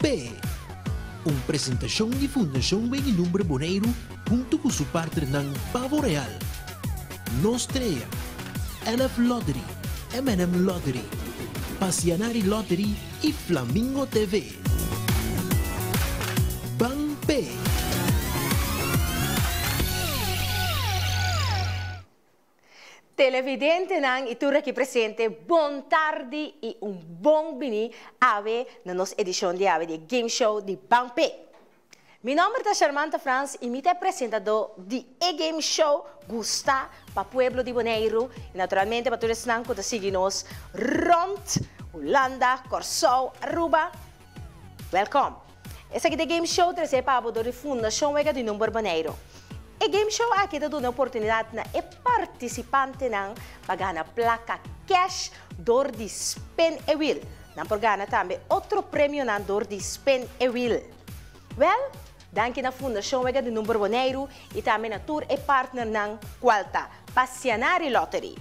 P'e! Un presentashon di Fundashon Weg'i Number Boneiru huntu ku su partnernan Pavo Real, Nostrea, LF Lottery, M&M Lottery, Pasianari Lottery i Flamingo TV. Ban P'e! Televidentenan y tur aki presente, bon tardi y un bon bini awe na nos edicion di awe di e Game Show di Ban P'e. Mi nomber ta Sharmanta Frans y mi ta e presentador di e Game Show gusta pa pueblo di Boneiru y naturalmente pa tur esnan cu ta sigui nos rond Hulanda, Corsou, Aruba. Welkom! Esaki ta e game show trese pa bo dor di Fundashon Wega di Number Boneiru. E game show aki ta duna oportunidat na e partisipantenan pa gana plaka cash dor di spin e wiel. Nan por gana tambe otro premionan dor di spin e wiel. Wèl, danki na Fundashon Wega di Number Boneiru i tambe na tur e partnernan kual ta Pasianari Lottery,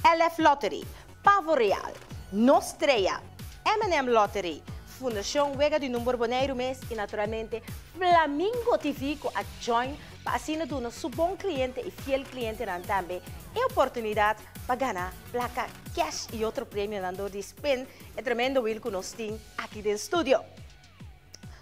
LF Lottery, Pavo Real, Nostrea, M&M Lottery, Fundashon Wega di Number Boneiru mes i naturalmente Flamingo TV ku a join pa asina duna su bon kliente i fiel klientenan tambe e oportunidat pa gana plaka cash i otro premionan dor di spin e tremendo wiel ku nos tin aki den studio.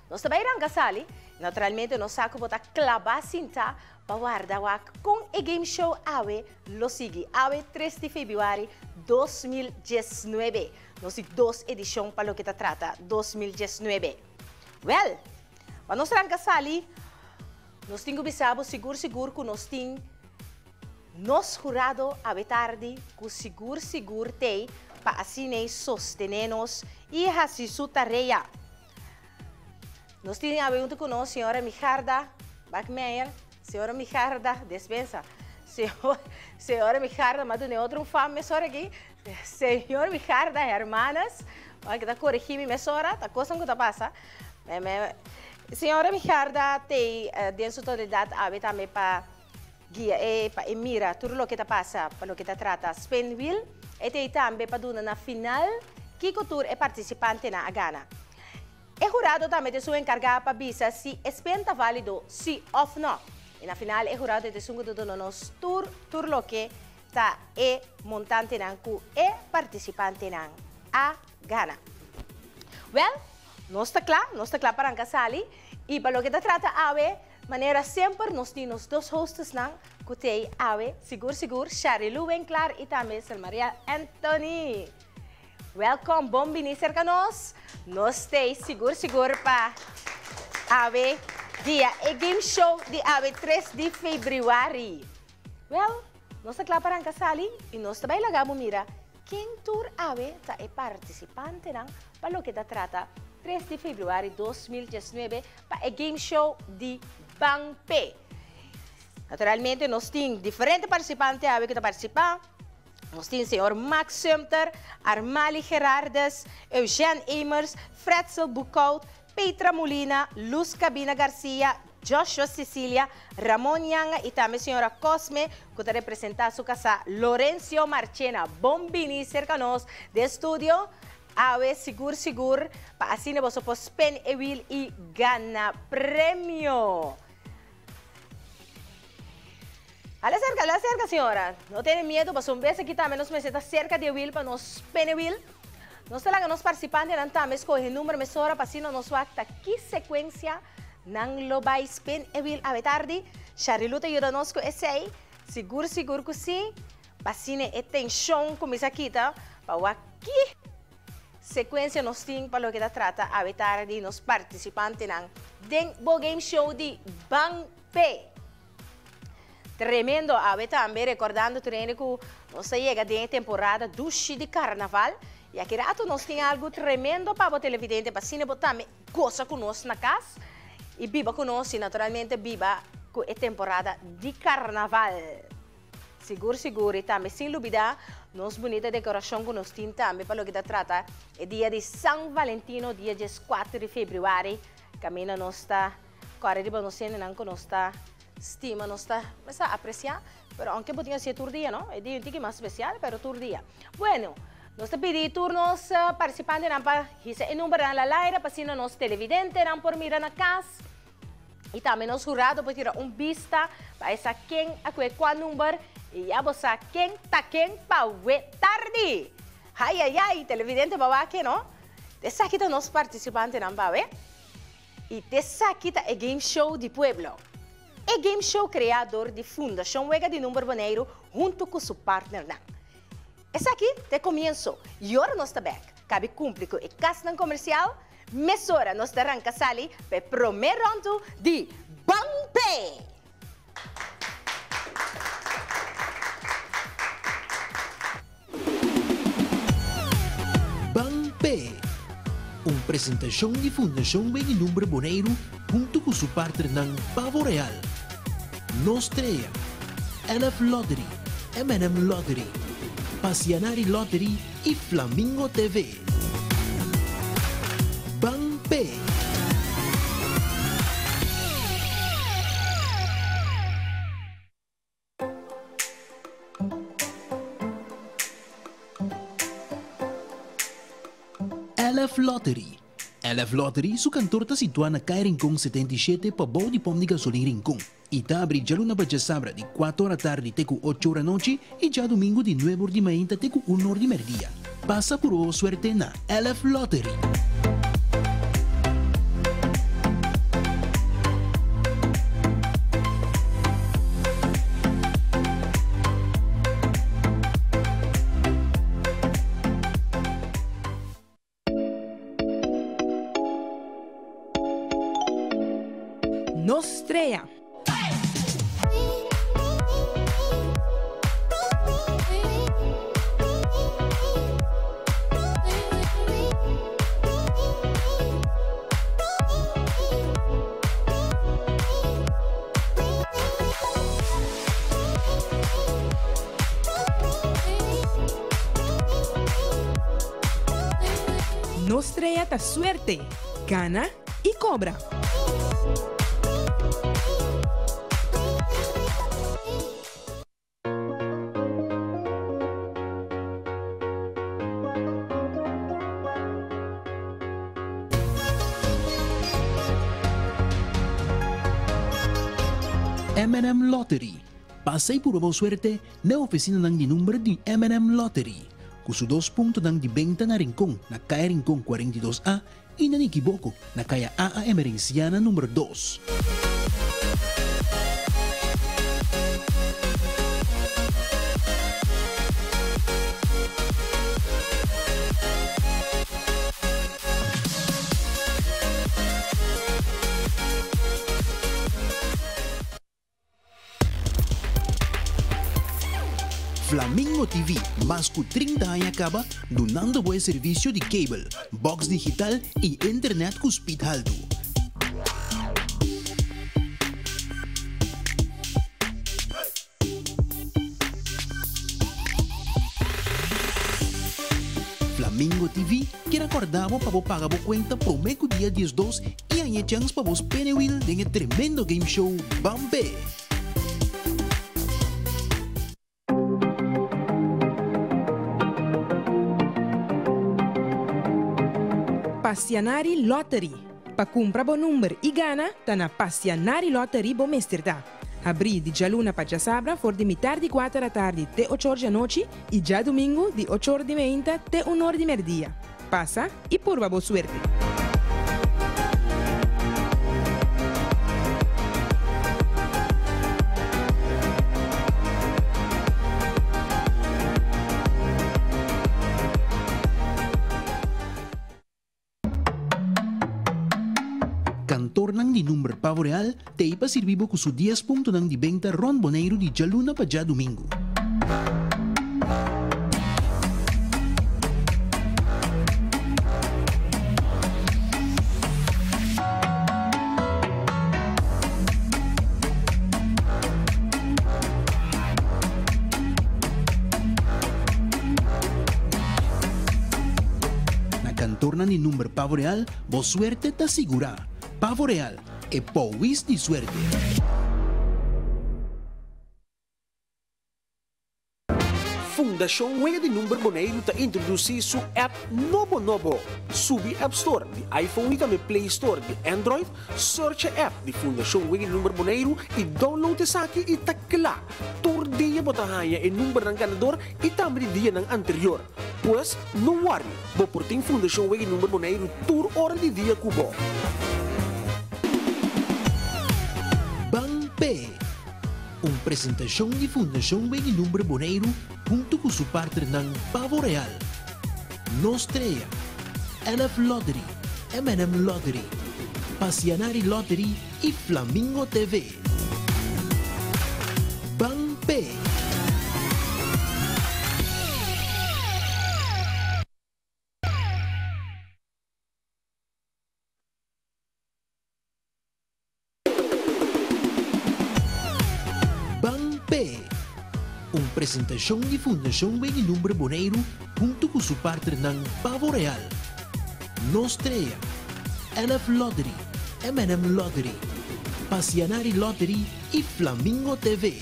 Nos ta bai ranka sali, naturalmente nos sa ku bo ta klabá sintá pa warda wak kon e game show awe lo sigui. Awe tres di febrüari 2019. Nos di dos edishon pa loke ta trata 2019. Wèl, pa nos ranka sali, nos tin ku bisa bo sigur sigur ku nos tin nos hurado awe tardi ku sigur sigur t'ei pa asin'ei sostené nos i hasi su tarea. Nos tin awe huntu ku nos señora Migarda Bakmeijer, señora Migarda Despensa, señora Migarda, m'a duna e otro un fam mesora aki, señor Migarda Hermanes, ora ki ta koregí mi mesora, ta kosnan ku ta pasa. Señora Migarda t'ei den su totalidat awe tambe pa guia e pa e mira tur loke ta pasa pa loke ta trata spin wheel. E t'ei tambe pa duna na final kiko tur e partisipantenan a gana. E hurado tambe ta esun enkargá pa bisa si e spin ta válido si òf nò. I na final e hurado ta esun ku ta duna nos tur tur loke ta e montantenan ku e partisipantenan a gana. Wèl, nos ta kla, nos ta kla pa ranka sali i pa loke ta trata awe, manera semper nos tin nos dos hostesnan ku t'ei awe, sigur sigur Sharilu Winklaar i tambe Selmaria Anthony. Welkom, bon bini serka nos. Nos t'ei sigur sigur pa awe dia e game show di awe tres di febrüari. Wèl, nos ta kla pa ranka sali i nos ta bai laga bo mira ken tur awe ta e partisipantenan pa loke ta trata tres di febrüari 2019 pa e game show di Ban P'e. Naturalmente nos tin diferente partisipante awe ku ta partisipá. Nos tin señor Max Sumter, Armali Gerardes, Eugène Emers, Fretzel Boekhout, Petra Molina, Luz Cabina Garcia, Joshua Cecilia, Ramon Yanga y tambe señora Cosme cu ta representa su casa Lorencio Marchena. Bon bini cerca nos den studio awe sigur sigur pa asina boso por spin e wiel y gana premio. Hala cerca, hala cerca señora. No tene miedo pasobra un bes aki tambe nos mester ta cerca di e wiel pa nos spin e wiel. Nos ta laga nos participantenan tambe scoge number mesora pa asina nos wak ta ki secuencia nan lo bay spin e wiel awe tardi. Sharilu ta yuda nos cu esey. Sigur sigur cu si. Pa asina e tension cuminsa kita pa wak ki secuencia nos tin pa loke ta trata awe tardi nos participantenan den bo game show di Ban P'e. Tremendo awe tambe recordando tur hende cu nos ta yega den e temporada dushi di carnaval y aki rato nos tin algo tremendo pa bo televidente pa asina bo tambe goza cu nos na cas y biba cu nos y naturalmente biba cu e temporada di carnaval. Sigur sigur y tambe sin lubida nos bunita decoracion cu nos tin tambe pa loke ta trata e dia di San Valentino dia 14 di februari caminda nos ta Kòrda riba nos hendenan ku nos ta stima, nos ta mester apresiá, pero aunke bo tin hasié tur dia no, e dia un tiki mas spesial, pero tur dia. Bueno, Nos ta pidi tur nos participantenan pa hisa e numbernan la laira pa asina nos televidentenan por mira na cas y tambe nos hurado por tira un bista pa e sa ken a kue cua number y ya bo sa ken ta ken pa we tardi. Ay ay ay, televidente bo a wak ke no? Esaki ta nos participantenan pa we y t'esaki ta e game show di pueblo. E game show crea dor di Fundacion Wega di Number Boneiru hunto cu su partnernan. Esaki ta e komienso i ora nos ta bèk kabi kumpli ku e kasnan komersial, mesora nos ta ranka sali pa e promé ròndu di Ban P'e! Ban P'e! Un presentashon di Fundashon Weg'i Number Boneiru huntu ku su partnernan Pavo Real. Nos Trea, LF Lottery, M&M Lottery, Pasianari Lottery y Flamingo TV. Ban p'e! LF Lottery. LF Lottery su kantor ta situá na Kai Rincon 77 pabou di pòmp di gasolin Rincon i ta abri djaluna pa djasabra di kuater ora tardi te ku ocho ora anochi i djadumingu di nuebe or di mainta te ku un or di mèrdia. Pasa puró suerte na LF Lottery. Nos strea. Nos strea ta suerte, gana y cobra. M&M Lottery, Pasa y purba bo suerte n'e oficinanan di number di M&M Lottery, cu su dos puntonan di benta na Rincon na Caya Rincon 42 A y na Nikiboko na Caya AA Emerenciana number dos. Flamingo TV mas ku 30 aña kaba dunando bo e servisio di cable, box digital i internet ku speed haltu. Flamingo TV kier a kòrda bo pa bo paga bo kuenta promé ku dia 12 i haña e chèns pa bo spin e wiel den e tremendo game show Bampe! Passianari Lottery. Pa kumpra bo number i gana ta na Passianari Lottery bo mester ta. Habrí di djaluna pa djasabra for di mitar di kuater atardi te ochor djanochi i djadumingu di ochor di meinta te unor di merdia. Pasa i purba bo suerte. Kantornan di number Pavo Real t'ei pa sirbi bo ku su dies puntonan di benta rònt Boneiru di djaluna pa djadumingu. Na kantornan di number Pavo Real, bo suerte ta sigurá. Pavo Real, e powis di suerte. Fundashon Wega di Number Boneiru ta introdusí su app nobo nobo. Subi App Store di iPhone i tambe Play Store di Android, search e app di Fundashon Wega di Number Boneiru i download esaki i ta kla! Tur dia bo ta haña e numbernan ganador i tambe di dianan anterior. Pues, no worry, bo por tin Fundashon Wega di Number Boneiru tur ora di dia ku bo. Ban p'e! Un presentashon di Fundashon Wega di Number Boneiru huntu ku su partnernan Pavo Real, Nos Trea, LF Lottery, M&M Lottery, Pasianari Lottery i Flamingo TV. Ban p'e! Ban p'e! Un presentashon di Fundashon Weg'i Lumbre Boneiru huntu ku su partnernan Pavo Real, Nos Trea, LF Lottery, M&M Lottery, Pasianari Lottery i Flamingo TV.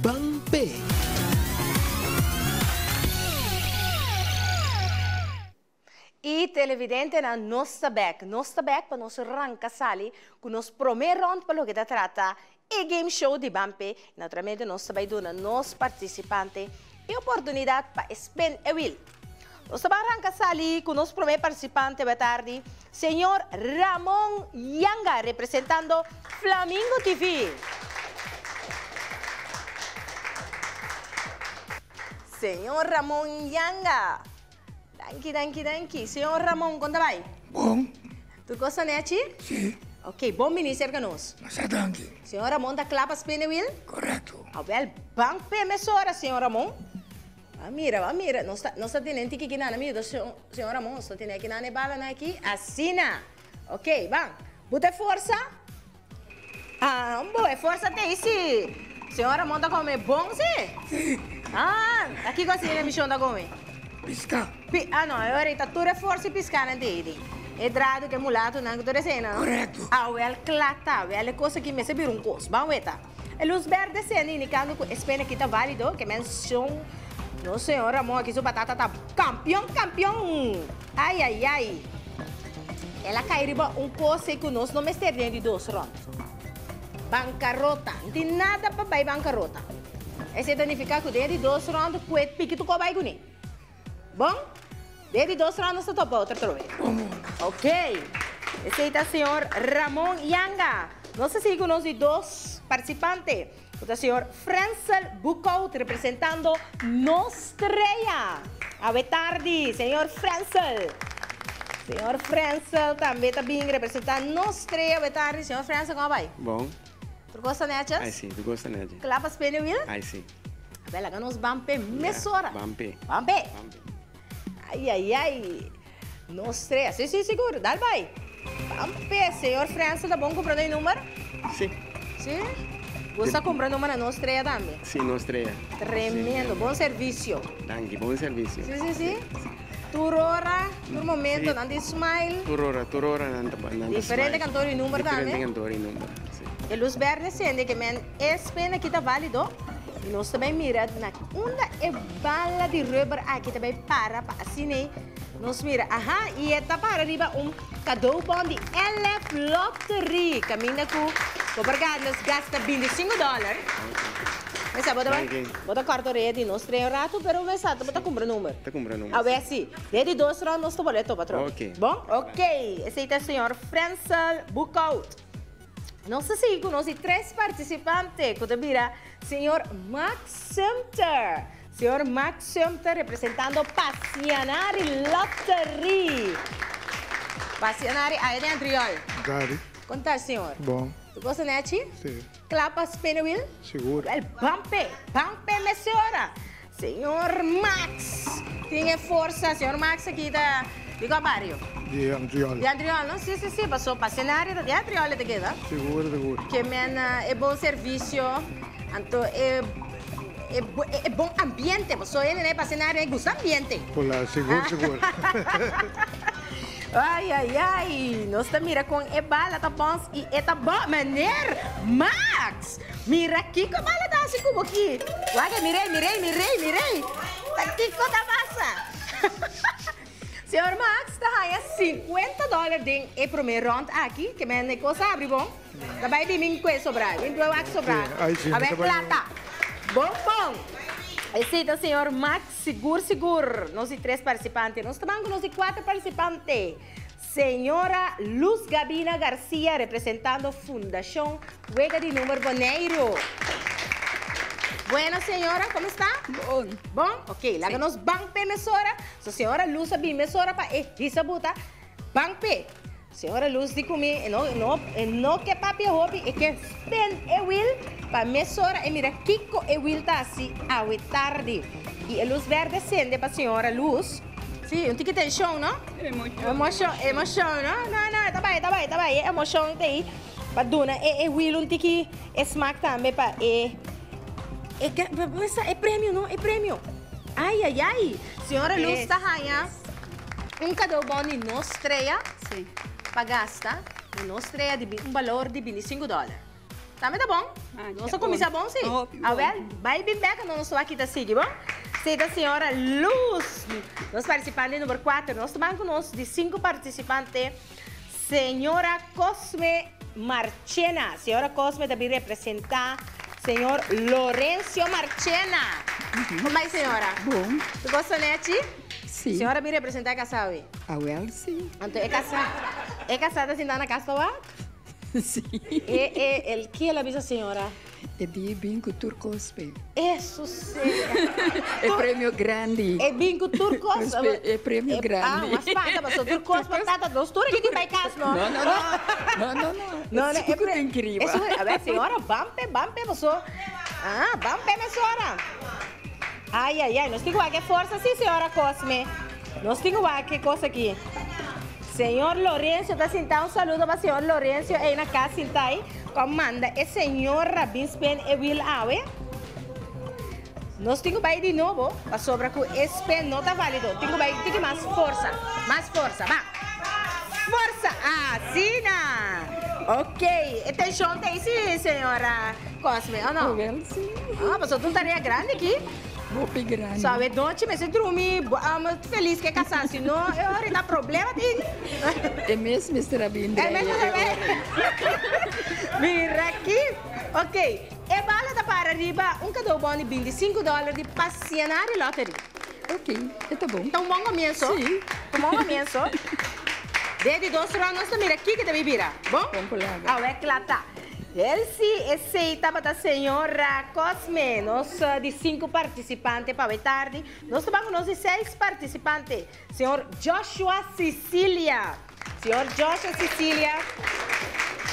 Ban p'e! Y televidentenan nos ta bek, nos ta bek pa nos ranca sali cu nos prome rond pa loke ta trata e game show di Ban P'e. Y naturalmente nos ta bay duna nos participante e oportunidad pa e spin e wiel. Nos ta ban ranca sali cu nos prome participante awe tardi, señor Ramon Yanga representando Flamingo TV. Señor Ramon Yanga. Danki, danki, danki. Señor Ramon, kon ta bai? Bon. Tur kos ta nechi? Si. Ok, bon bini serka nos. Masha danki. Señor Ramon ta kla pa spin e wiel? Korekto. Awel, ban p'e mesora, señor Ramon. Ban mira, ban mira. Nos ta, nos ta tene un tiki kinan, mi yuda señor Ramon. Nos ta tene kinan e balanan aki. Asina. Ok, ban. Bo ta e forsa? Ah, bo e forsa ta ei si. Señor Ramon ta come bon si? Si. Ah, ta kiko asina e mision ta come? Pisca. Pi, ah no, e ora ei ta tur e forsa i piscanan ta ei di. E drado ku e mulatonan ku tur esei nan. Korekto. Awel kla ta, awel e kos aki mester bira un kos. Ban weta. E lus berde sende indikando ku e spin aki ta valido, ke men shon nos señor Ramon aki su batata ta kampion kampion! Ai ai ai! El a kai riba un kos ei ku nos no mester den di dos rònt. Bankarota. No tin nada pa bai bankarota. Esei ta nifiká ku den di dos rònt ku e piki tu kò bai kuné. Bon? Den di dos rònt nos ta topa otro atrobe. Ok. Esei ta señor Ramon Yanga. Nos ta sigui ku nos di dos partisipante. Ku ta señor Frensel Boekhout representando Nostrea. Awe tardi, señor Frensel. Señor Frensel tambe ta bin representa Nostrea awe tardi. Señor Frensel, kon a bai? Bon. Tur kos ta neches? Ai si, tur kos ta nechi. Kla pa spende wiel? Ai si. Abel, laga nos ban p'e mesora. Ya, ban p'e. Ban p'e. Ban p'e. Ai, ai, ai. Nostrea. Si, si, sigur. Dal bai. Ban p'e. Señor Frensel ta bon kumpra nos e number? Si. Si? Gusta kumpra number na Nostrea tambe? Si, Nostrea. Tremendo. Bon servisio. Danki. Bon servisio. Si, si, si. Tur ora, tur momento nan tin smile. Tur ora, tur ora nan ta nan ta smile. Diferente kantor i number tambe. Diferente kantor i number, si. E lus berde sende ke men e spin aki ta valido i nos ta bai mira na unda e bala di rubber aki ta bai para pa asina nos mira. Aha, i e ta para riba un cadeaubon di LF Lottery kaminda ku bo por gana nos gasta bintisingu dòler. Mesa bo ta bai bo ta kòrta orea di nos tren un ratu pero mesa bo ta kumpra number. Ta kumpra number. Awe si. Den di dos rònt nos ta bolbe topa atrobe. Ok. Bon? Ok. Esei ta señor Frensel Boekhout. Nos ta sigui ku nos di tres partisipante ku ta bira señor Max Sumter. Señor Max Sumter representando Pasianari Lottery. Pasianari aya den Antriol. Gari. Kon ta señor? Bon. Tu gosa nechi? Si. Kla pa spin e wiel? Sigur. Wel ban p'e, ban p'e mesora. Señor Max tin e forsa. Señor Max aki ta di kua bario? Di Antriol. Di Antriol no? Si, si, si. Paso pa senario ta di Antriol e ta keda. Sigur, sigur. Ke men e bon servisio, anto e e bon ambiente. Paso hende na e pasenario e gusta ambiente. Hola, sigur, sigur. Ai, ai, ai. Nos ta mira kon e bala ta bons i e ta bon. Meneer Max! Mira kiko bala ta. hasi ku bo aki? Wak, mir'é, mir'é, mir'é, mir'é. Ta kiko ta pasa? Señor Max ta haña 50 dòler den e promé rònt aki, ke men e kos a habri bon. Ta bai bin min kue sobrá, bin kue wak sobrá. A ber plata. Bon bon. Esei ta señor Max sigur sigur. Nos di tres partisipante. Nos ta ban ku nos di kuater partisipante. Señora Luz Gabina Garcia representando Fundashon Wega di Number Boneiru. Bueno señora, como esta? Bon. Bon? Ok, laga nos ban p'e mesora. So señora Luz a bin mesora pa e hisa buta. Ban p'e. Señora Luz di ku mi e no no e no ke papia hopi, e ke spin e wiel pa mesora e mira kiko e wiel ta hasi awe tardi. I e luz berde sende pa señora Luz. Sí, un tiki tenshon, no? Emoshon. Emoshon, emoshon, no? No, no, ta bai, ta bai, ta bai. E emoshon ta ei pa duna e e wiel un tiki e smak tambe pa e e ke e premio, no? E premio. Ai, ai, ai. Señora Luz ta haña un cadeaubon di nos strea pa gasta di nos strea di un balor di bintisingu dòler. Tambe ta bon. Nos a cuminsa bon si. Awel, bay bin bek anto nos ta wak kita sigui bon. Si ta señora Luz, nos participante number cuater. Nos ta ban cu nos di cinco participante, señora Cosme Marchena. Señora Cosme ta bin representa señor Lorencio Marchena. Con bay señora? Bon. Tu gosta nechi? Si. Señora bin representa e casa awe? Awel si. Anto e casa, e casa ta sinta na casa ta wak? Sí. E, e, el ki el a bisa señora? E di bin ku tur kos pe. Eso sí. E premio grandi. E bin ku tur kos. E premio grandi. Ah, mas pasa, paso tur kos pa tata, nos tur aki tin bai kas, no? No, no, no. No, no, no. No, no, Esun ku tin kiriba. Esun, a ber, señora, ban pe, ban pe, paso. Ah, ban pe mesora. Ai, ai, ai, nos tin ku wak e forsa si, señora Cosme. Nos tin ku wak e kos aki. Señor Lorenzo ta sinta un saludo pa señor Lorenzo ey na cas sinta ey cu a manda e señora bin spend e wiel awe. Nos tin cu bay di nobo pasobra cu e spend no ta valido. Tin cu bay tiki mas forsa, mas forsa, ba. Forsa! Asina! Ok, e tension ta ey si señora Cosme, o no? Wel si. Ah, pasobra ta un tarea grandi aki. Hopi grandi. So awe nochi mester drumi felis ke kasá, si no e ora ta problema tin. E mes mester a bin E mes mester a bin. Mira aki. Ok, e bala ta para riba un cadeaubon di 25 dòler di Pasionari Lottery. Ok, e ta bon. Ta un bon comienso. Sí. Un bon comienso. Den di dos round nos ta mira kiko ta bin bira. Bon? Bon palabra. Awe kla ta. Elsie, esey tabata señora Cosme, nos di sinku partisipante pa awe tardi. Nos ta ban ku nos di seis partisipante, señor Joshua Cicilia. Señor Joshua Cicilia,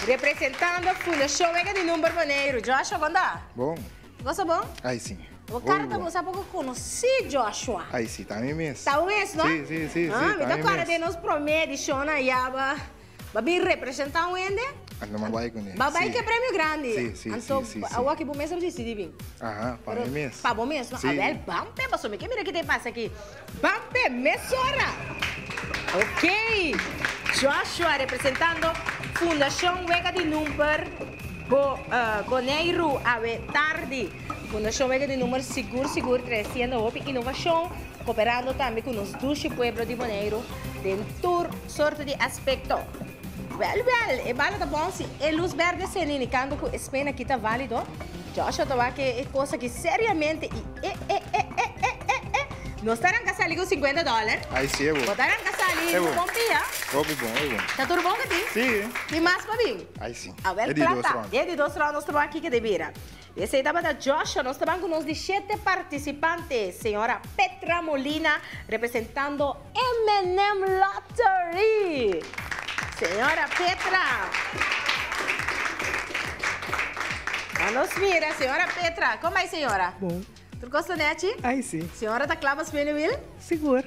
representando Fundashon Wega di Number Boneiru. Joshua, kon ta? Bon. Gosa bon? Ay si. Bo kara ta bo sa poko konosí Joshua. Ay si, ta mi mes. Ta bo mes, no? Si, si, si, si, Ah, mi ta ta mi kòrda mes. den nos promé edishon ayá ba. Ba bin representá un hende? Anto m'a bai kuné. Ba bai Sí. ku e premio grandi. Sí, sí, Anto, sí, sí, sí. awor aki bo mes a disidí bin. Aha, pa Pero mi mes. Pa bo mes, no? Sí. Awel, ban p'e, pasobra mi ke mira ke ta pasa aki. Ban p'e mesora! Ok! Joshua representando Fundashon Wega di Number Bo, Boneiru awe tardi. Fundashon Wega di Number sigur sigur tresiendo hopi inovashon. Cooperando tambe cu nos dushi pueblo di Boneiru den tur sorto di aspecto. Wel wel, e bala ta bon si e luz berde sende indicando cu e spin aki ta valido. Joshua ta wak e cos aki seriamente y e e e e e e e Nos ta ranca sali cu 50 dollar. Ay si e bo. Bo ta ranca sali E bo. cu bon pia. Hopi bon, hopi bon. Ta tur bon cu ti? Si. Tin mas pa bin? Ay si. Awel E di dos plata. round. E di dos round nos ta wak kico de bira. Esei tabata Joshua, nos taban ku nos di shete partisipante, señora Petra Molina representando M&M Lottery. Señora Petra. Ban nos mira, señora Petra. Kon bai, señora? Bon. Tur kos ta nechi? Ai si. Señora ta kla pa spin e wiel? Sigur.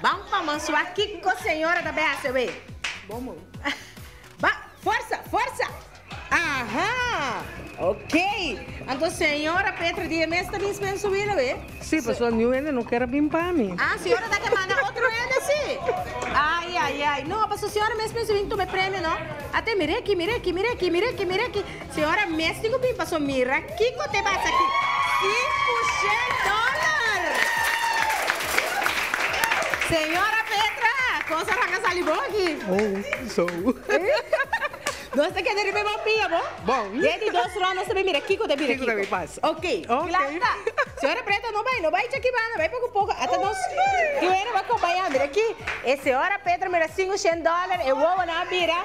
Ban pa mansua kiko señora ta bay hasi wey. Bon bon. Ba, forsa, forsa! Aha! Ok. Anto señora Petra di e mes ta bin spend su wilo e? Sí, pasobra niun hende no ker a bin pa mi. Ah, señora ta ke manda otro hende sí. Ai, ai, ai. No, pasobra. Señora mes mester bin tuma e premio, no? Ate, mira aki, mira aki, mira aki, mira aki, mira aki. Señora mes tin ku bin paso mira kiko te pasa aki. 500 dòler! Señora Petra, kos a ranka sali bon aki. Oh, so. Nos ta keda riba e bon pia, bo? Bon. Den di dos rond nos ta bin mira kiko ta bira kiko. Kiko ta bin pasa. Ok. Planta. Señora Preta no bai, no bai chaki banda, bai poko poko. Ata nos kiwera ba kompañá. Mira aki, e señora Petra mira 500 dòler, e wowonan a bira.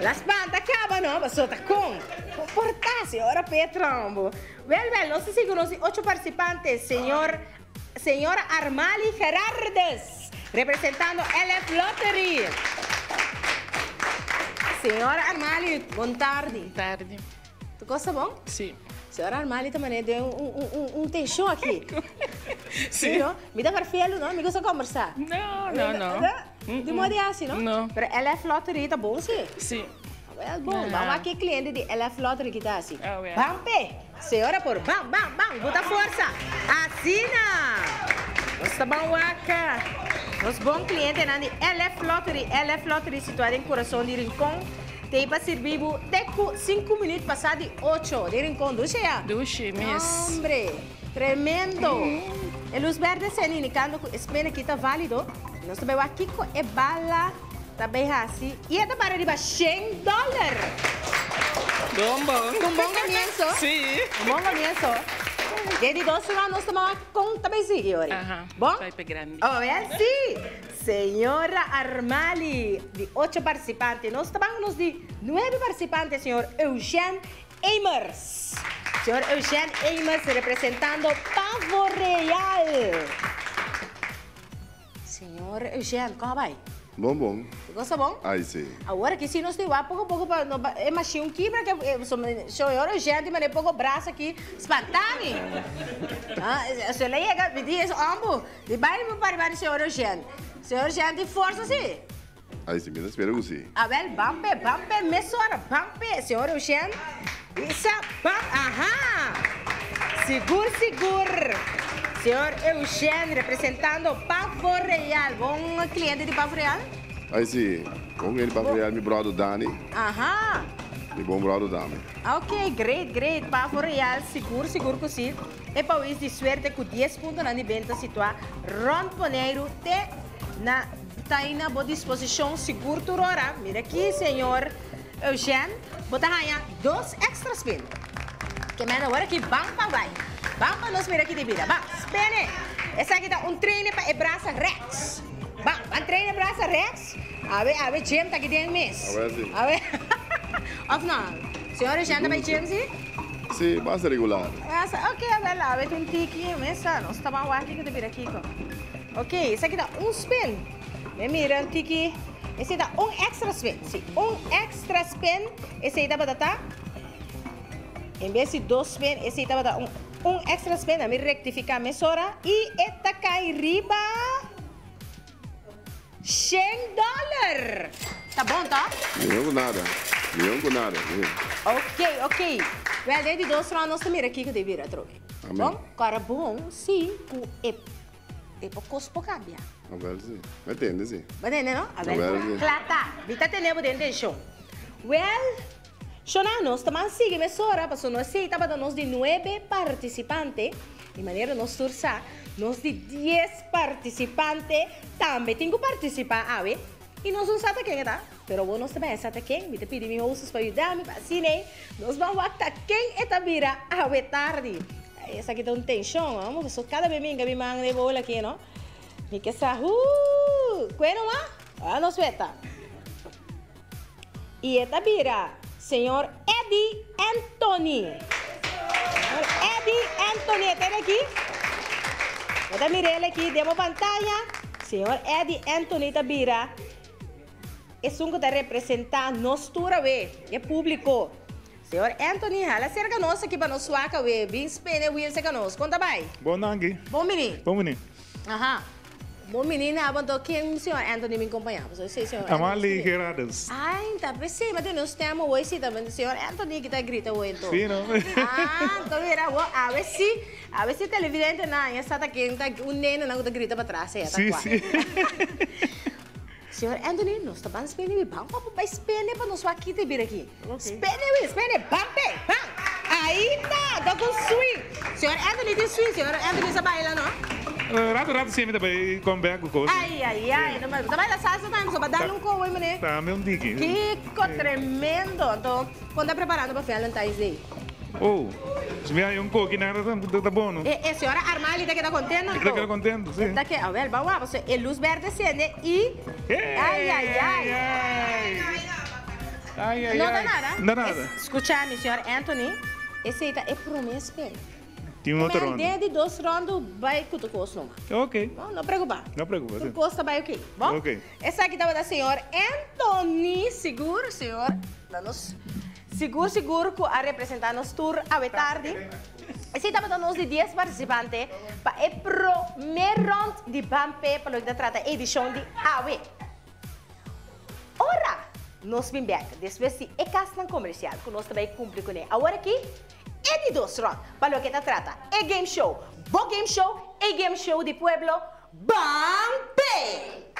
La spanta kaba no, pasobra ta kon. Kon por ta, señora Petra, hombo. Wèl, wèl, nos ta sigui nos di ocho partisipante, señor, señora Armali Gerardes, representando LF Lottery. Señora Armali, bon tardi. Bon tardi. Tu kos ta bon? Sí. Señora Armali ta manera den un tenshon aki. Sí. No? Mi ta farfielu, no? Mi gusta kombersá. No, no, no. Di modo di hasi, no? No. Pero LF Lottery ta bon, sí? Sí. Wel bon. Ban wak e kliente di LF Lottery ki ta hasi. Ah, wel. Ban p'e. Señora por ban, ban, ban. Buta forsa. Asina! Nos ta ban wak nos bon klientenan di LF Lottery. LF Lottery situá den kurason di Rincon. T'ei pa sirbi bo te ku sinku minüt pasá di ocho den Rincon. Dushi ya? Dushi mes. Hombre, tremendo! E lus berde seni indikando ku e spin aki ta válido. Nos ta bai wak kiko e bala ta bai hasi i e ta para riba shen dòler. Bon bon. Un bon komienso. Sí. Un bon komienso. Den di dos round nos ta wak kon ta bai sigui ori. Aha. Bon? Bai pa grandi. Oh, wel sí! Señora Armali, di ocho participante, nos ta ban nos di nuebe participante, señor Eugène Emers. Señor Eugène Emers representando Pavo Real. Señor Eugène, con a bai? Bon, bon. Bo gosta bon? Ai, si. Awor aki si nos tin wak poko poko pa no e mashin un kibra ke señor Eugène tin mane poko brasa aki spanta mi. Ah, se le yega, mi di es ombo. Di bai mi pariba di señor Eugène. Señor Eugène tin forsa si? Ay si, mi ta spera ku si. Awel, ban p'e, ban p'e mesora, ban p'e, señor Eugène. Bisa, ban, aha! Sigur, sigur. Señor Eugène representando Pavo Real. Bon cliente di Pavo Real? Ay si, bon cliente di Pavo Real, mi brother Dani. Aha! Mi bon brother Dami. Ok, great, great. Pavo Real, sigur, sigur ku si. E pawis di suerte ku dies puntonan di benta situá rònt Boneiru te na ta ei na bo disposishon sigur tur ora. Mira aki, señor Eugène, bo ta haña dos èkstra spin. Ke mèn awor aki ban pa bai. Ban pa nos mira ki di bida. Ban, spene! Esaki ta un trainer pa e brasa rèks. Ban, ban train e brasa rèks. Awe, awe gym ta aki den mes. Awe si. Awe. Òf no? Señor Eugène ta bai gym si? Sí, basta regular. Basta, ok, a ber, awe ta un tiki mesa, nos ta ban wak kiko ta bira kiko. Ok, esaki ta un spin. Mi a mira un tiki, esei ta un extra spin, sí, un extra spin, esei tabata ta, en bes di dos spin, esei tabata un, un extra spin, a mi rectifica mesora, y e ta cay riba shen dollar! Ta bon to? Mion ku nada. Mion ku nada, sí. Ok, ok. Wel, den di dos round nos ta mira kiko ta bira atrobe. Amen. Bon? Kòrda bon si ku e e por kos por kambia. Awel si. Mi a tende si. Bo a tende no? Awel Awel si. Kla ta. Mi ta tene bo den tenshon. Wel, Shona, nos ta ban sigui mesora pasobra nos esei tabata nos di nuebe partisipante. Di manera nos tur sa, nos di dies partisipante tambe tin ku partisipá awe. I nos no sa ta ken e ta, pero awor nos ta bai sa ta ken. Mi ta pidi mi hostess pa yuda mi pa asina ei nos ban wak ta ken e ta bira awe tardi. Esaki ta un tenshon, amo, pasobra kada be mi hinka mi man den e bowl aki, no. Mi ke sa, huu, kue numa? Ora nos weta. I e ta bira señor Eddie Anthony. Señor Eddie Anthony e tene aki. Bo ta mira el aki den bo pantaya. Señor Eddie Anthony ta bira esun ku ta representá nos tur awe, e públiko. Señor Anthony, hala serka nos aki pa nos wak awe. Bin spene wiel serka nos. Kon ta bai? Bon danki. Bon bini. Bon bini. Aha. Bon bini na bo anto ken señor Anthony bin kompañá bo? Soy señor Anthony. Amali Gerardes. Ay, ta p'esei. Ma tin un stem awor si ta señor Anthony ki ta grita awor anto. Sí, no? Ah, anto mira awor awe si, awe si televidentenan ya sa ta ken ta un nenenan ku ta grita patras ei, ta Sí, kua. sí. Señor Anthony, nos ta ban spene wi. Ban pa bo bai spene pa nos wak kita e bira aki. Spene wi, spene. Ban pe, ban. Ahí ta, ta ku swing. Señor Anthony tin swing. Señor Anthony sa baila, no? Rato rato si mi ta bai come back ku kos. Ai, ai, ai. No, ta baila salsa tambe, so ba dal un koe, meneer. Tambe un tiki. Kiko tremendo. Anto, kon ta preparando pa Valentine's Day? Oh, si mi haña un koki nada ta bon, no? E, e señora Armali ta keda kontento, anto? E ta keda kontento, si. E ta ke, awel, ban wak, pasobra e lus berde sende i. Ai, ai, ai. Ai, ai, No ta ai. nada. No ta nada. Skucha mi, señor Anthony, esei ta e promé spel. Tin un otro ronda. Den di dos ronda bai ku tur kos numa. Ok. Bon, no preocupa. No preocupa, si. Tur kos ta bai ok. Bon? Ok. Esaki tabata señor Anthony, sigur, señor, na nos sigur sigur ku a representa nos tur awe tardi. Esei tabata nos di dies partisipante pa e promé rond di Ban P'e pa loke ta trata e edishon di awe. Ora nos bin bèk despues di e kasnan komersial ku nos ta bai kumpli kuné awor aki, e di dos rond pa loke ta trata e game show, bo game show, e game show di pueblo, Ban P'e!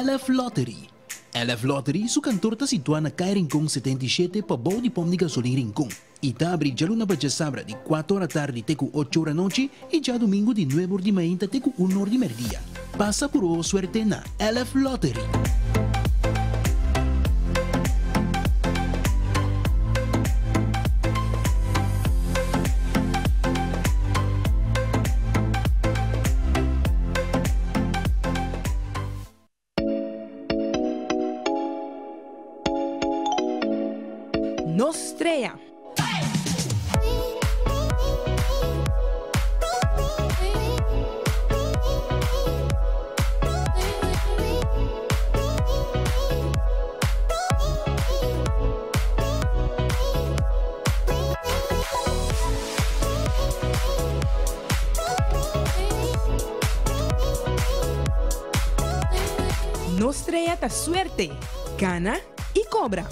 LF Lottery. LF Lottery su kantor ta situá na Kai Rincon 77 pabou di pòmp di gasolin Rincon i ta abri djaluna pa djasabra di kuater ora tardi te ku ocho ora anochi i djadumingu di nuebe or di mainta te ku un or di mèrdia. Pasa puró suerte na LF Lottery. Nos strea. Nos strea ta suerte, gana y cobra.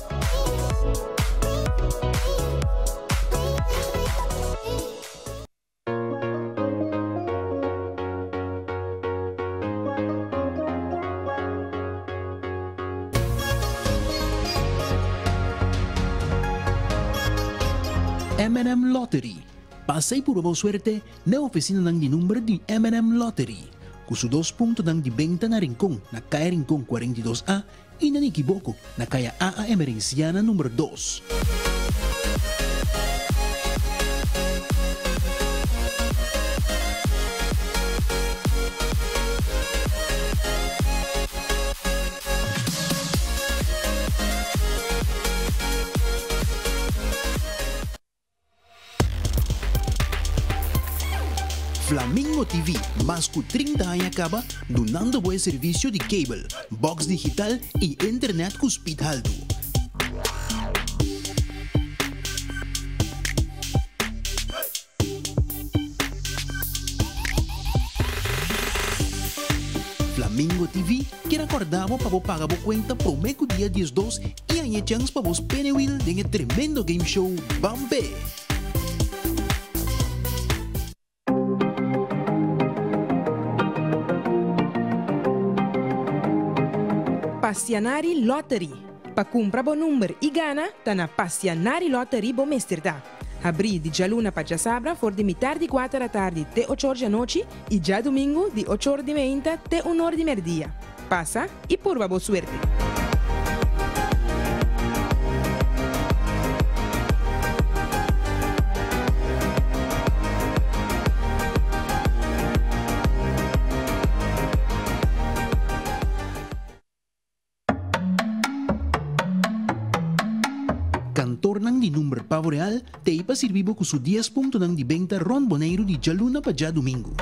M&M Lottery. Pasa y purba bo suerte na e oficinanan di number di M&M Lottery, cu su dos puntonan di benta na Rincon na Caya Rincon 42 A y na Nikiboko na Caya AA Emerenciana number dos. Flamingo TV mas ku 30 aña kaba dunando bo e servisio di cable, box digital i internet ku speed haltu. Flamingo TV kier a kòrda bo pa bo paga bo kuenta promé ku dia 12 i haña e chèns pa bo spene wil den e tremendo game show Bampe! Passianari Lottery. Pa kumpra bo number i gana, ta na Passianari Lottery bo mester ta. Habrí di djaluna pa djasabra for di mitar di kuater atardi te ochor djanochi i djadumingu di ochor di meinta te unor di merdia. Pasa i purba bo suerte! Kantornan di number Pavo Real t'ei pa sirbi bo ku su dies puntonan di benta rònt Boneiru di djaluna pa djadumingu.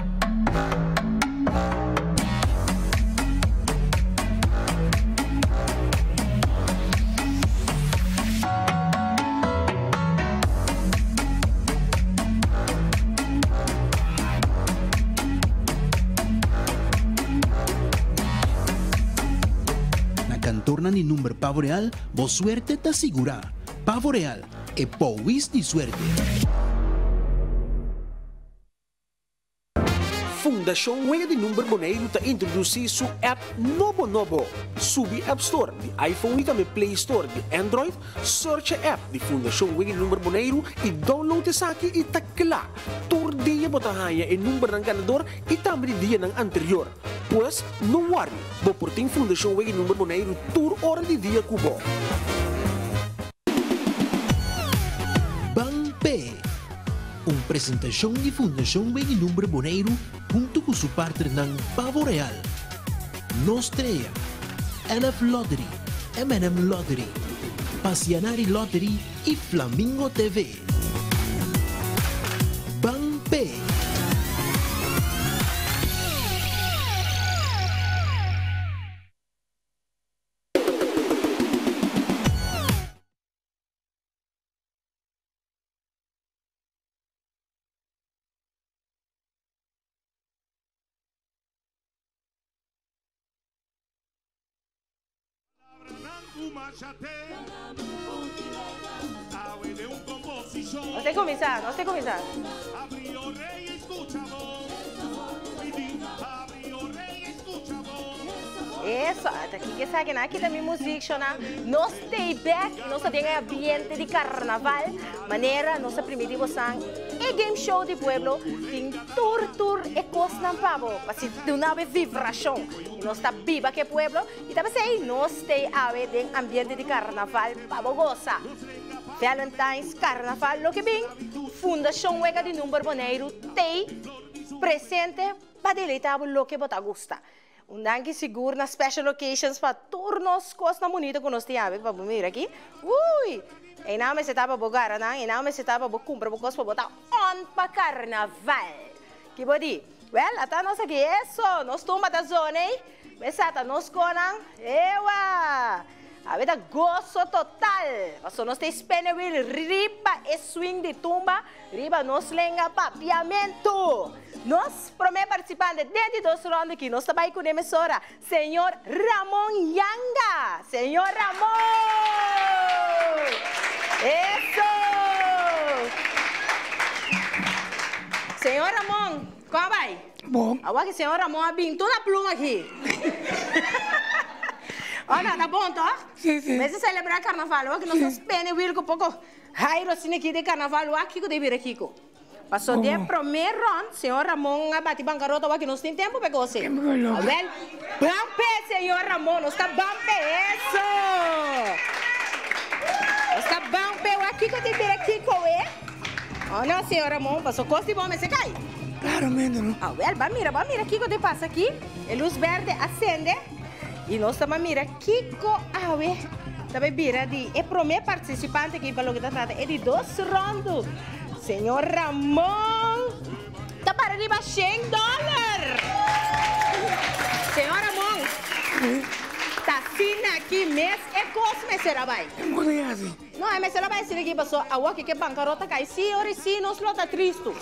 Na kantornan di number Pavo Real, bo suerte ta sigurá. Pavo Real, e powis di suerte. Fundashon Wega di Number Boneiru ta introdusí su app nobo nobo. Subi App Store di iPhone i tambe Play Store di Android, search e app di Fundashon Wega di Number Boneiru i download esaki i ta kla! Tur dia bo ta haña e numbernan ganador i tambe di dianan anterior. Pues, no worry, bo por tin Fundashon Wega di Number Boneiru tur ora di dia ku bo. Ban P'e! Un presentashon di Fundashon Wega di Number Boneiru huntu ku su partnernan Pavo Real, Nos Trea, LF Lottery, M&M Lottery, Pasianari Lottery i Flamingo TV. Ban p'e! Nos ta cuminsa, nos ta cuminsa. Eso, ata ki esaki nan, aki ta mi muziek shona. Nos stay back, nos ta den e ambiente di carnaval. Manera nos a primiti bosan e game show di pueblo tin tur tur e cosnan pa bo, pa si duna bo e vibracion. Y nos ta biba cu e pueblo. Y ta p'esey nos stay awe den ambiente di carnaval pa bo goza. Valentine's, carnaval, loke bin, Fundacion Wega di Number Boneiru t'ey presente pa deleita bo loke bo ta gusta. Un danki sigur na Special Occasions pa tur nos cosnan bunito cu nos tin awe pa bo mira aki. Uy! Eynan mester ta pa bo gara nan, eynan mester ta pa bo cumpra bo cos pa bo ta on pa carnaval. Ki bo di? Wel, ata nos aki. Eso! Nos tumba ta zona ey. Mesa ta nos konan. Ewa! Awe ta goso total. Paso nos ta spene wil riba e swing di tumba, riba nos lenga papiamentu. Nos prome participante den di dos ronda aki, nos ta bay cu den mesora, Señor Ramon Yanga. Señor Ramon! Eso! Señor Ramon, con a bay? Bon. Awor ki señor Ramon a bin tur na pluma aki. Oh no, ta bon toch? Si, si. Mester celebra carnaval. Awor ki nos ta spende wil cu poco Jairo asina aki den carnaval. Wak kico den bira kico. Paso den prome rond, señor Ramon a bati bancarota awor ki nos tin tempo pa e cos ey. Awel, ban p'e señor Ramon, nos ta ban p'e. Eso! Nos ta ban p'e. Wak kico den bira kico e. Oh no, señor Ramon, paso cos di bo mester cay. Claramente no. Awel, ban mira, ban mira kico tin pasa aki. E luz berde a sende y nos ta ban mira kico awe ta bay bira di e prome participante aki pa loke ta trata e di dos rondu. Señor Ramon ta para riba shen dollar. Señor Ramon, ta asina aki mes e cos mester a bay. No, e mester a bai esei aki paso awor ki ke bankarota kai si ora i si nos lo ta tristu.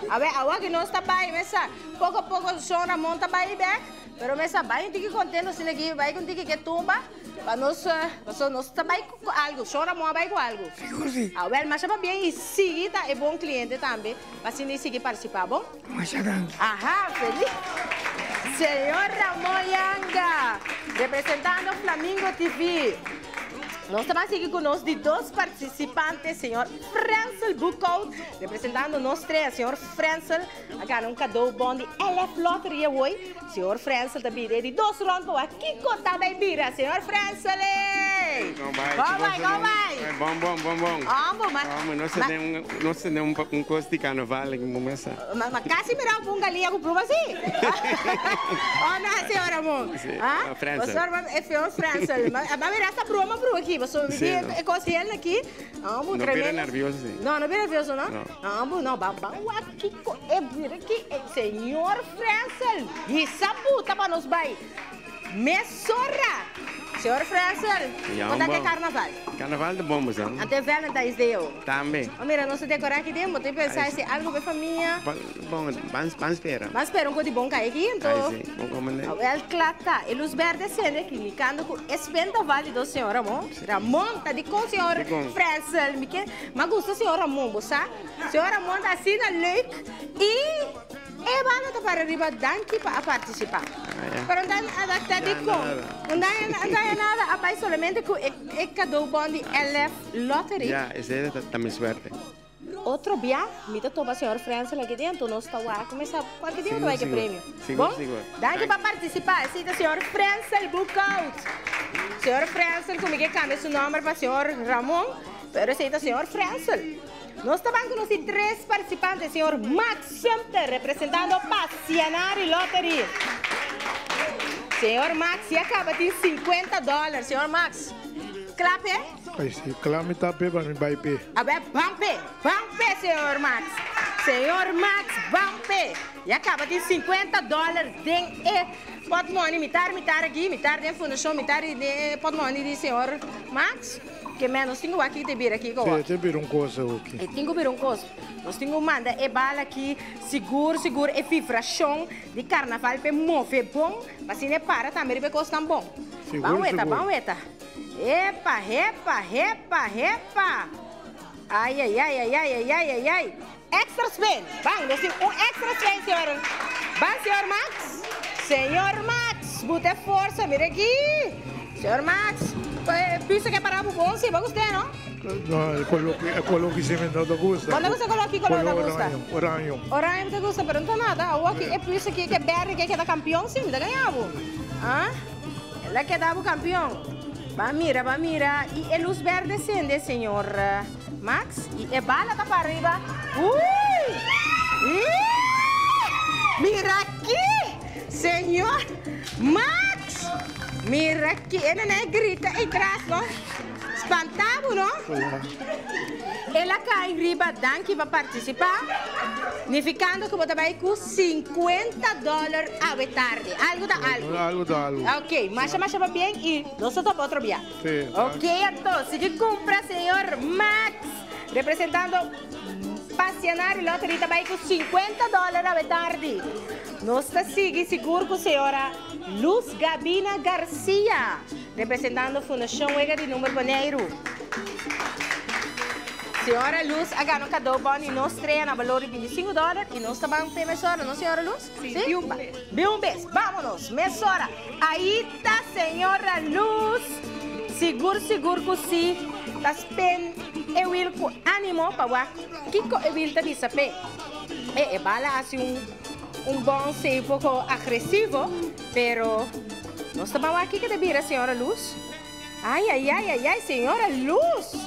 Awe awor ki nos ta bai mesa poko poko shon Ramon ta bai bek pero mesa bai un tiki kontento asina aki bai un tiki ke tumba pa nos paso nos ta bai ku algu shon Ramon a bai ku algu. Sigur si. Awel masha pabien i sigui ta e bon kliente tambe pa asina i sigui partisipá bon. Masha danki. Aha feliz Señor Ramon Yanga representando Flamingo TV. Nos ta ban sigui cu nos di dos participante, señor Frensel Boekhout, representando nos tres. Señor Frensel a gana un cadeau bon di LF Lottery awoy. Señor Frensel ta bira e di dos rond pa wak kico ta bay bira. Señor Frensel! ei. Kon bai? Kon bai, kon bai? Bon, bon, bon, bon. Ambo, ma. Ambo, nos ta den un, nos ta den un, un kos di karnaval aki bo mesa. Ma, ma kasi mira un galinha ku pluma si. Oh, no, señor Ramon. Si, Ah? Frensel. Bo sor, e señor Frensel. Ma, ma mira esta broma bro aki, bo so, Si, di no. e kos hel aki. Ambo, No bira tremendo. nervioso si. No, no bira nervioso, no? No. Ambo, no, ba, ba, wak kiko e bira aki, e señor Frensel. Hisa buta pa nos bai. Mesora! Señor Frensel, Ja, kon ta bon. ke karnaval? Karnaval ta bon, bo sa. Ante Valentine's Day awo. Tambe. Oh, mira, nos ta dekorá aki den, bo ta pensa Ai, si algo pa e famia. Bon, ban, ban spera. Ban spera un kos di bon kai aki, anto. Ai, si. Bon komende. Awel, kla ta. E lus berde sende aki, indikando ku e spin ta válido, señor Ramon. Ramon, ta dikon, señor Dikon? Frensel? Mi ke, mi a gusta señor Ramon, bo sa? Señor Ramon ta asina leuk i. E banda ta para riba danki pa a participa. Pero no ta ta dicon. No ta nada a bay solamente cu e cadeaubon di LF Lottery. Ya, esey ta mi suerte. Otro bia mi ta topa señor Frensel aki dentro, nos ta wak cuminsa cualke dia ta bay ke premio. Sigur, Bon? sigur. Danki pa participa. Esey ta señor Frensel Boekhoudt. Señor Frensel cu mi ke cambia su nomber pa señor Ramon, pero esey ta señor Frensel. Nos ta ban conoci tres participantes, señor Max Sumter representando Passianari Lottery. Señor Max ya caba tin 50 dollar. Señor Max, cla p'e? Ay si, cla mi ta p'e pa mi bay p'e. A ber, ban p'e, ban p'e señor Max. Señor Max, ban p'e. Ya caba tin 50 dollar den e potmoni, mitar mitar aki, mitar den fundacion, mitar den e potmoni di señor Max. Ke men nos tin ku wak ki te bira kiko Sí, wak. te bira un kos awoki. E tin ku bira un kos. Nos tin ku manda e bala aki sigur sigur e vibrashon di karnaval p'e move bon, pa asina e para tambe riba e kosnan bon. Sigur, Ban weta, sigur. ban weta. Epa, hepa, hepa, hepa. Ai, ai, ai, ai, ai, ai, ai, ai, ai. Extra spin. Ban, nos tin un extra spin, señor. Ban, señor Max. Señor Max, buta e forsa, mira aki. Señor Max, e pista ke para bo bon, si, bo gusta, no? No, e color, e color ki si mi no ta gusta. Bo no gusta color? Ki color ta gusta? Oranje, oranje. Oranje bo ta gusta, pero no ta nada. Awor ki e pista ki ke berde ke keda campeon, si, mi ta gaña bo. Ah? El a keda bo campeon. Ban mira, ban mira. I e luz berde sende, señor Max. I e bala ta para riba. Uy! Ih! Mira aki! Señor Max! Mira aki! E nene grita ei tras, no? Spanta bo, no? El a kai riba danki pa partisipá, nifikando ku bo ta bai ku 50 dòler awe tardi. Algu ta algu. Algu ta algu. Ok, masha masha pabien i nos ta topa otro bia. Sí. Ok, anto, sigui kumpra señor Max, representando Pasionario Lottery ta bai ku 50 dòler awe tardi. Nos ta sigui sigur ku señora Luz Gabina Garcia, representando Fundashon Wega di Number Boneiru. Señora Luz a gana un kadó bon di nos strea na balor di 25 dòler i nos ta ban p'e mesora, no señora Luz? Sí, di un bes. Di un bes. Vámonos, mesora. Ahí ta señora Luz. Sigur sigur ku si ta spend e wil ku ánimo pa wak kiko e wil ta bisa p'e. E e bala hasi un un bounce un poko agresivo, pero nos ta ban wak kiko ta bira señora Luz. Ay ay ay ay ay señora Luz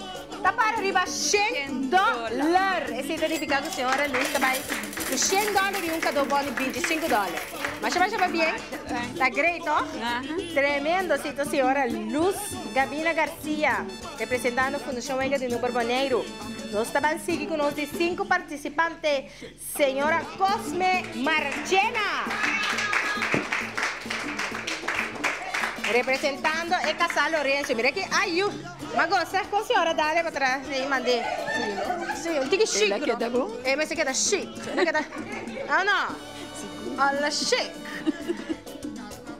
ta para riba shen dòler. Esei ta nifiká ku señora Luz ta bai ku shen dòler i un kadó bon di 25 dòler. Masha masha pabien. Ta great toh? Tremendo si ta señora Luz Gabina Garcia representando Fundashon Wega di Number Boneiru. Nos ta ban sigui ku nos di sinku partisipante Señora Cosme Marchena. Representando e Casal Lorenzo. Mira ki ayu. Ma goza con señora dale pa tras y mande. Sí, un tiki chic. Ela keda bon? E mester keda chic. Ela keda. Ah no. Ala chic.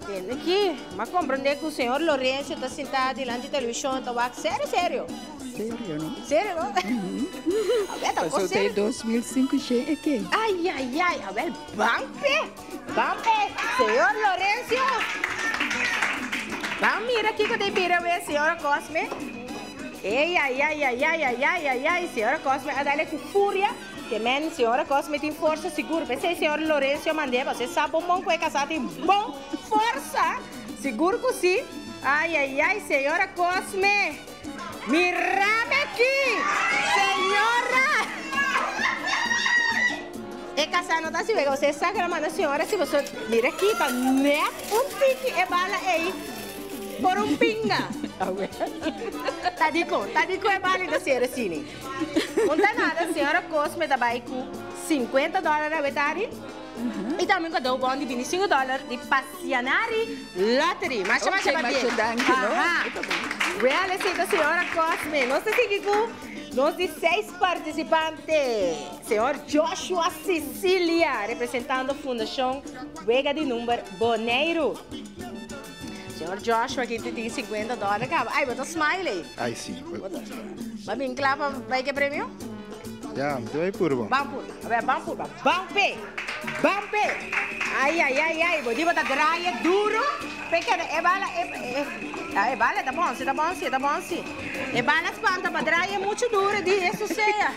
Tende ki. Ma comprende cu señor Lorenzo ta sinta dilanti television ta wak serio serio. Serio, no? Serio, no? Awel, ta Pasó te 2005 she e ke. Ay, ay, ay. Awel, ban pe. Ban pe. Señor Lorenzo. Ban mira kiko te bira we, señora Cosme. Ey, ay, ay, ay, ay, ay, ay, ay, ay. Señora Cosme a dale ku furia. Ke men, señora Cosme tin forsa sigur. P'esei señor Lorenzo mand'é, pasobra e sa bon bon ku e kasá tin bon forsa. Sigur ku si. Ai, ai, ai, señora Cosme. Mirame aki! Señora! E casá no ta así, wega. Usted sa que la manda señora si boso mira aquí ta net un tiki e bala ei por un pinga. Ta dikon? Ta dikon e bala ei ta ser asini? Un ta nada, señora Cosme ta bai ku 50 dòler awetari i tambe un kadou bon di 25 dòler di Pasianari Lottery. Masha masha Ok, pabien. masha danki, no? Aha. Well, esei ta señora Cosme. Nos ta sigui ku nos di seis partisipante. Señor Joshua Cicilia, representando Fundashon Wega di Number Boneiru. Señor Joshua aki tin 50 dòler kaba. Ai, bo ta smile ei. Ai, si. Bo a bin kla pa bai ke premio? Ya, mi ta bai purba. Ban purba. A ber, ban purba. Ban p'e! Ban p'e! Ai, ai, ai, ai, bo di bo ta draai duro p'e keda e bala, e, e, e bala ta bon si, ta bon si, ta bon si. E bala spanta pa draai mucho duro di eso sea.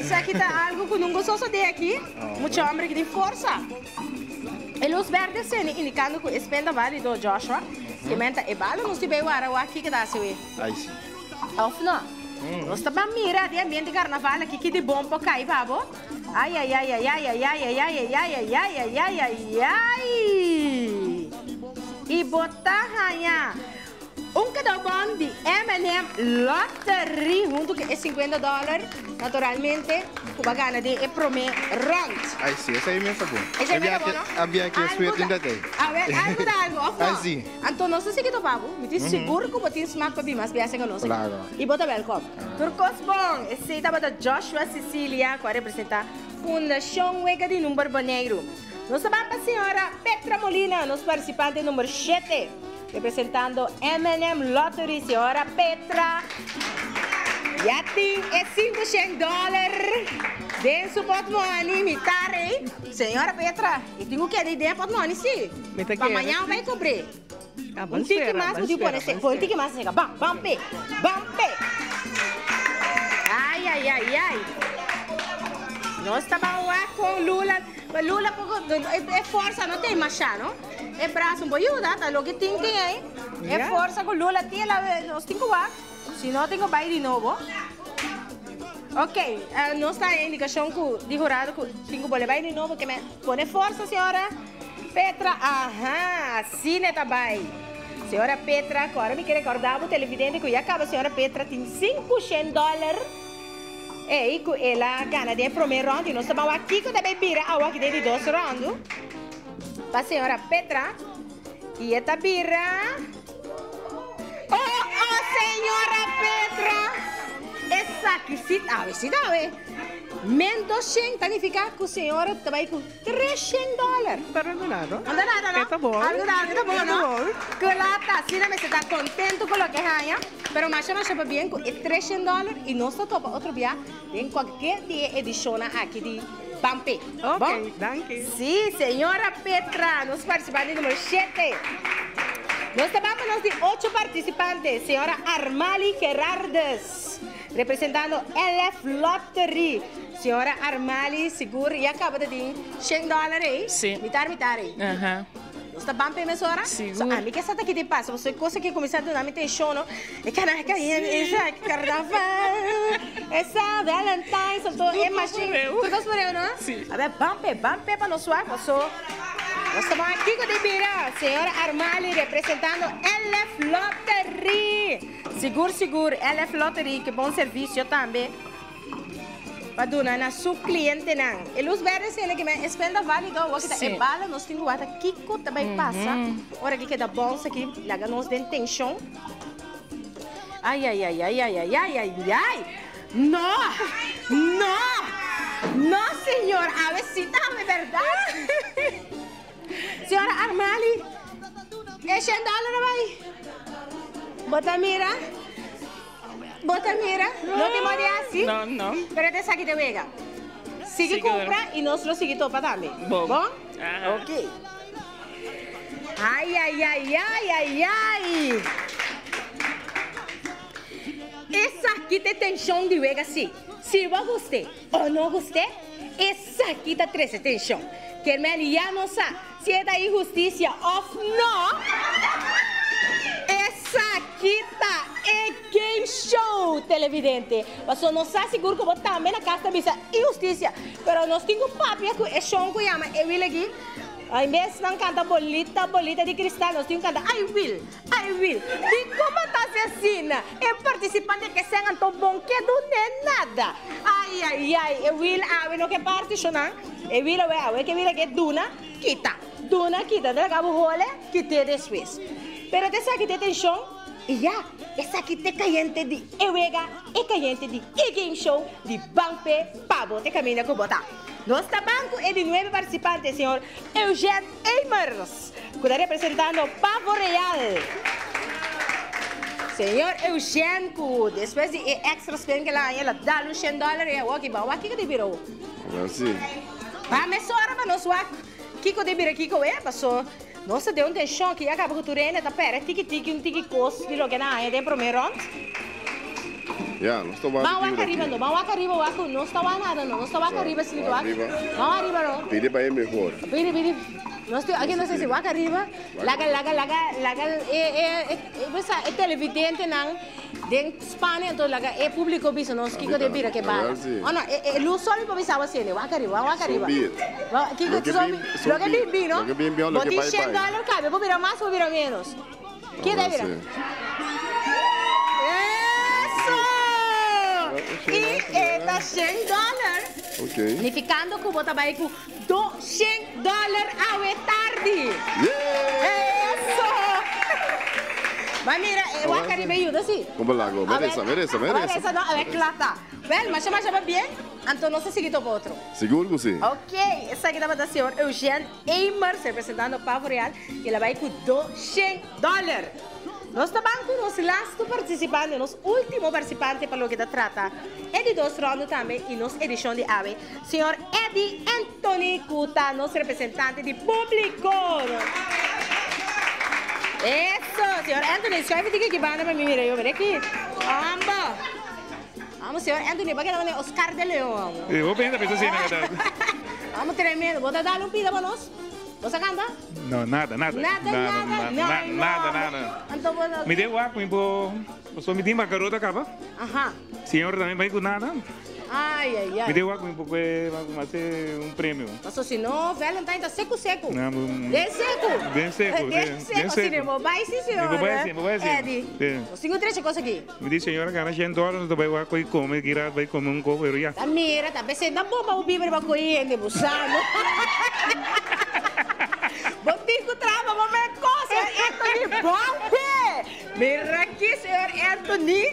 Esaki ta algo ku nunca sosode aki. Mucha hombre ki tin forsa. E luz berde seni indicando ku e spin ta valido, Joshua. Ke men ta e bala nos di bay wara wak kiko ta hasi we. Ai si. Of no? Nos ta ban mira di ambiente carnaval aki ki di bon por kai pa bo. Ai ai ai ai ai ai ai ai ai ai ai ai ai ai ai ai I bo ta haña un cadeaubon di M&M Lottery hunto cu e 50 dollar naturalmente cu bo a gana den e prome round. Ai si, esei mes ta bon. Esei mes ta bon, no? A bia ki e suerte in dat ei. Awel, algo ta algo, of no? Ai si. Anto nos ta sigui topa bo. Mi tin sigur cu bo tin smak pa bin mas biaha cu nos aki. Claro. I bo ta welkom. Tur cos bon. Esey tabata Joshua Cecilia cu a representa Fundacion Wega di Number Boneiru. Nos ta ban pa señora Petra Molina, nos participante number shete, representando M&M Lottery. Señora Petra ya tin e 500 dollar den su portmoni. Mi ta rey. Señora Petra, i tin cu keda i den portmoni si. Mi ta Pa kere. mañan bai cobr'é. Ah, ban Un tiki spera, mas ban bo tin spera, pone ban pone un tiki spera. mas asina, bam, bam p'e, bam p'e. Ai, ai, ai, ai. Nos ta ban wak kon Lula, ma Lula poko, e forsa no tin masha, no? E braso bo yuda, ta loke tin tin ei. E Ya. forsa ku Lula tin, la, nos tin ku wak, si no tin ku bai di nobo. Ok, nos ta haña indikashon ku di hurado ku tin ku bole bai di nobo, ke men pone forsa, señora. Petra, Aha, asina ta bai. Señora Petra, ku ora mi ke rekorda bo televidente ku ya kaba señora Petra tin 500 dòler ei ku el a gana den e promé ròndu i nos ta ban wak kiko ta bai bira awor aki den di dos ròndu pa señora Petra i e ta bira Oh oh señora Petra esaki si awe si ta awe men 200 ta nifiká ku señora ta bai ku 300 dòler. No ta algu nada. No ta nada, no? E ta bon. Algu ta algu ta bon, no? E ta bon. Kulata, asina mester ta kontentu ku loke haña, pero masha masha pabien ku e 300 dòler i nos ta topa otro bia den kualke di e edishonnan aki di Ban P'e. Ok, Bon? danki. Sí, señora Petra, nos partisipante numero shete. Nos ta ban pa nos di ocho partisipante, señora Armali Gerardes, representando LF Lottery. Señora Armali sigur ya caba ta tin shen dollar ey. Sí. Mitar mitar ey. Aha. Nos ta ban p'e mesora? Sigur. So ami ke sa ta kiti pasa pasobra e cosa ke cuminsa duna mi tension no. E cana e esa carnaval, esa Valentine's anto e machine. Tur cos Tur cos por eu no? Sí. A ber ban p'e, ban p'e pa nos wak paso nos ta ban kico di bira. Señora Armali representando LF Lottery. Sigur sigur LF Lottery ke bon servicio tambe. Pa duna na su clientenan. E luz berde sende ki men espenda valido awor ki ta e bala nos tin ku wata kiko ta bai pasa ora ki keda bons aki laga nos den tension. Ayayayayayayayayay no no no señor awe si ta awe berdad señora Armali e shen dollar a bai bo ta mira. Bo ta mira? No tin modi hasi? No, no. Pero ta esaki ta wega. Sigui cumpra y nos lo sigui topa tambe. Bon. Bon? Aha. Ok. Ay, ay, ay, ay, ay, ay. Esaki ta e tension di wega si. Si bo gust'é o no gust'é, esaki ta trece tension. Kermel ya no sa si e ta inhusticia of no. Esaki ta e game show, televidente. Paso nos sa sigur ku bo tambe na kas ta bisa inhustisia. Pero nos tin ku papia ku e shon ku yama e wil aki. En bes nan kanta bolita, bolita di kristal, nos tin ku kanta ai wil, ai wil. Dikon bo ta hasi asina? E partisipante ke sen anto bon ke dun'é nada. Ai, ai, ai, e wil awe no ke parti shonnan. E wil awe, awe ke wil aki e duna, kita. Duna kita, ta laga bo hole, kit'é despues. Pero ta esaki ta e tenshon, i ya, esaki ta e kayente di e wega, e kayente di e game show di Ban P'e Pa Bo Te Kaminda Ku Bo Ta. Nos ta ban ku e di nuebe partisipante, señor Eugène Eimers, ku ta representando Pavo Real. Señor Eugène ku despues di e extra spin ku el a haña, el a dal un shen dòler i awor ki ban wak kiko ta bira awor. Merci. Ban mesora pa nos wak. Kiko den bira kiko e paso nos ta den un tenshon ki ya kaba ku tur hende ta pèrdè tiki tiki un tiki kos di loke nan haña den promé rònt. Ya, nos ta wak Ban wak ariba no, ban wak ariba wak ku nos ta wak nada no, nos ta wak ariba si wak. Ban wak ariba no. Pidi pa e mehor. Pidi pidi nos tin aki nos ta si wak ariba laga laga laga laga e e e televidentenan Den Spania anto laga e publico bisa nos kico den bira ke bala. Oh no, e luz sol mi por bisa awa sende. Wak ariba, wak ariba. Kico loke bin bin no. Bo tin shen dollar cabe, bo bira mas, bo bira menos. Ke ta bira? Eso! Y e ta shen dollar. Nificando cu bo ta bay cu 200 dollar awe tardi. Eso! Ba mira, e wak ariba e yuda si. Como lago, meresa, meresa, meresa. Meresa no, awe klata. Wel, masha masha ba bien, anto nos ta sigui topa otro. Sigur cu si. Ok, esaki tabata señor Eugène Eimers representando Pavo Real y el a bay cu 200 dollar. Nos ta ban cu nos lastu participante, nos ultimo participante pa loke ta trata e di dos ronda tambe y nos edicion di awe, Señor Eddy Anthony cu ta nos representante di publico. Eso, Señor Anthony, schuif e tiki aki banda pa mi mira yo, mira aki. Amba. Amo, Señor Anthony, bo a keda manera Oscar de Leon, amo. Sí, hopi hende a pensa asina, verdad. Amo, tremendo. Bo ta dal un pida pa nos? Bo sa canta? No, nada, nada. Nada, nada, nada, nada, nada. Anto bo no. Mi den wak mi bo, pasobra mi tin bancarota caba. Aha. Señor tambe bai cu nada. Ay, ay, ay. Mi den wak mi bo kue hace un premio. Paso si no, Valentine ta secu secu. No, Den secu. Den secu, Den secu, si no bo bai si, señor. Mi bo bai si, bo bai si. Eddie. Si. Nos tin cu trecha cos aki. Mi di señora gana shen dòler nos ta bai wak koi kome gira bai kome un koko pero ya. Ta mira ta pesey ta bon pa bo biba riba koi hende bo sa no. Bo tin ku traha pa bo me kos señor Anthony bon pe. Mira aki señor Anthony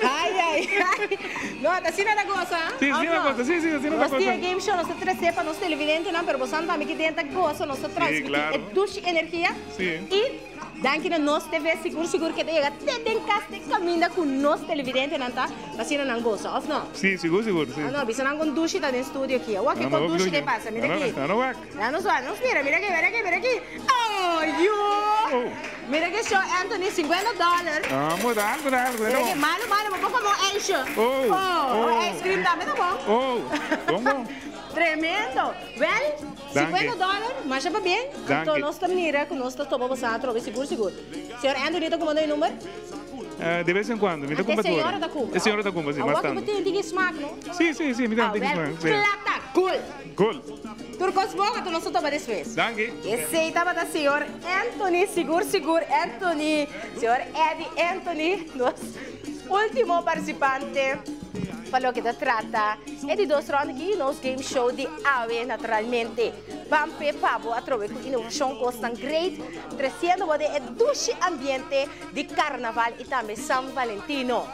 ay ay ay no ta asina ta gosa. Si asina ta gosa si si asina ta gosa. Nos tin e game show nos ta trese pa nos televidentenan pero bo san tambe ki den ta gosa nos ta transmiti e dushi energia y. Danki na Nos TV, sigur sigur ke ta yega te den kas te kaminda ku nos televidentenan ta pa asina nan gosa, òf no? Sí, sigur sigur, sí. No, bisa nan kon dushi ta den studio aki. Awor ke kon dushi ta pasa, mira aki. No, no wak. Ya nos wak, nos mira, mira aki, mira aki, mira aki. Oh, yo! Mira ke show Anthony, sinkuenta dòler. Ah, mo ta algu, ta algu. Mira ke malo, malo, bo por kome un ijsje. Oh, oh. Un ice cream tambe ta bon. Oh, bon bon. Tremendo! Wel, 50 dollar, masha pa bien. Anto nos ta mira ku nos ta topa boso atrobe sigur sigur. Señor Anthony ta kumba no e number? De bes en cuando, mi ta kumba tur. E señora ta kumba? E señora ta kumba, si, mas tantu. Awor ku bo tin tiki smak, no? Si, si, si, mi tin tiki smak. Awel, plata, gol! Gol! Tur kos bon, anto nos ta topa despues. Danki. Esei tabata señor Anthony, sigur sigur Anthony, señor Eddie Anthony, nos ultimo participante. Pa loke ta trata e di dos rond aki nos game show di awe naturalmente. Ban p'e pa bo atrobe ku inovashon kosnan great tresiendo bo den e dushi ambiente di karnaval i tambe San Valentino.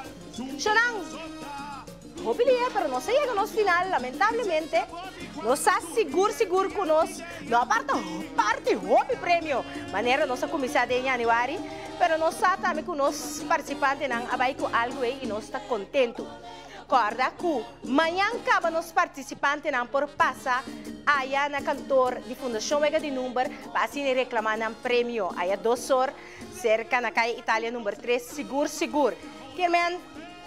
Shownan hopi lia pero nos a yega nos final lamentablemente nos sa sigur sigur ku nos no a parta parti hopi premio manera nos a kuminsá den yanüari pero nos sa tambe ku nos partisipantenan a bai ku algu ei i nos ta kontentu. Kòrda ku mañan kaba nos partisipantenan por pasa aya na kantor di Fundashon Wega di Number pa asina reklamá nan premio. Aya dos or serka na Kaya Italia number tres sigur sigur. Kiermen,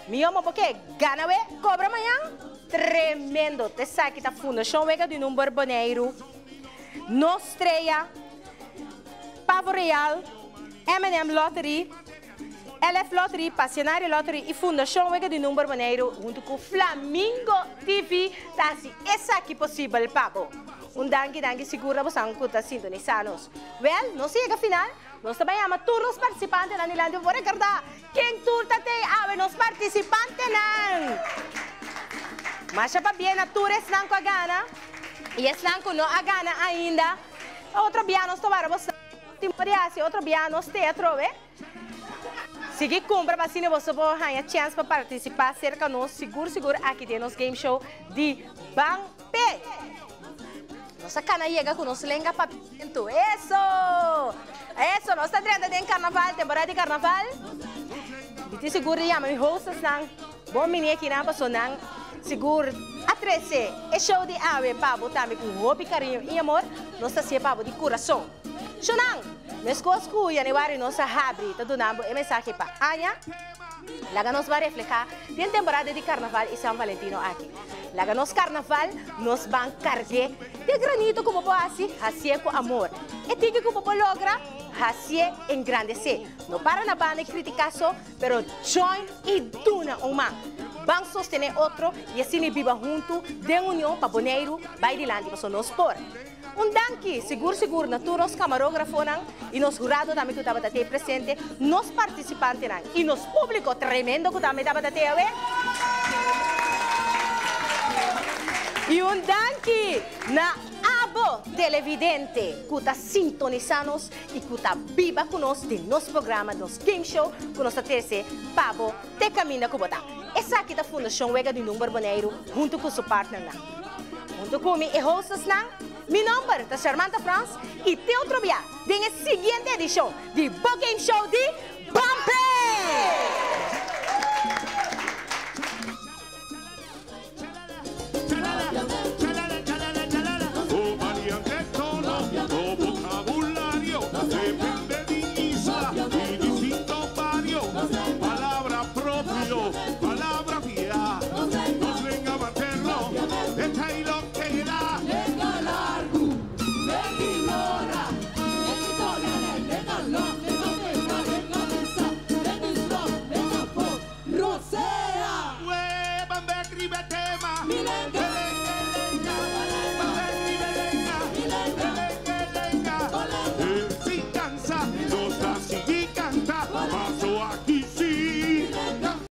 mi yomo bo ke gana we kobra mañan? Tremendo! T'esaki ta Fundashon Wega di Number Boneiru, Nos Strea, Pavo Real, M&M Lottery. LF Lottery, Passionario Lottery i Fundashon Wega di Number Boneiru huntu ku Flamingo TV ta hasi esaki posibel pa bo. Un danki danki sigur na bosan ku ta sintonisá nos. Wèl, nos a yega final. Nos ta bai yama tur nos partisipantenan dilanti pa por rekordá ken tur ta tei awe nos partisipantenan. Masha pabia na tur esnan ku a gana i esnan ku no a gana ainda. Otro bia nos ta wara bosan timpo di hasi otro bia nos tei atrobe. Sigui kumpra pa asina boso por haña chèns pa partisipá serka nos sigur sigur aki den nos game show di Ban P'e. Nos a kana yega ku nos lenga papiamentu. Eso! Eso! Nos ta drenta den karnaval, temporada di karnaval. Mi tin sigur di yama mi hostessnan bon bini akinan paso nan sigur a trese e show di awe pa bo tambe ku hopi kariño i amor. Nos ta hasié pa bo di kurason. Shonnan, meskos ku yanüari nos a habri ta duna bo e mensahe pa aña, laga nos ban reflehá den temporada di Karnaval i San Valentino aki. Laga nos Karnaval nos ban karg'é di e granito ku bo por hasi, hasié ku amor. E tiki ku bo por logra, hasié engrandesé. No para na banda i kritiká so, pero join i duna un man. Ban sostené otro i asina biba huntu den union pa Boneiru bai dilanti pasobra nos por. Un danki sigur sigur na tur nos kamarografonan i nos hurado tambe ku tabata te presente, nos partisipantenan i nos públiko tremendo ku tambe tabata te awe. I un danki na abo televidente ku ta sintonisá nos i ku ta biba ku nos den nos programa, nos game show ku nos ta trese pa bo te kaminda ku bo ta. Esaki ta Fundashon Wega di Number Boneiru huntu ku su partnernan. Huntu ku mi e hostessnan, mi nomber ta Sharmanta Frans i te otro bia den e siguiente edishon di bo game show di Ban Play!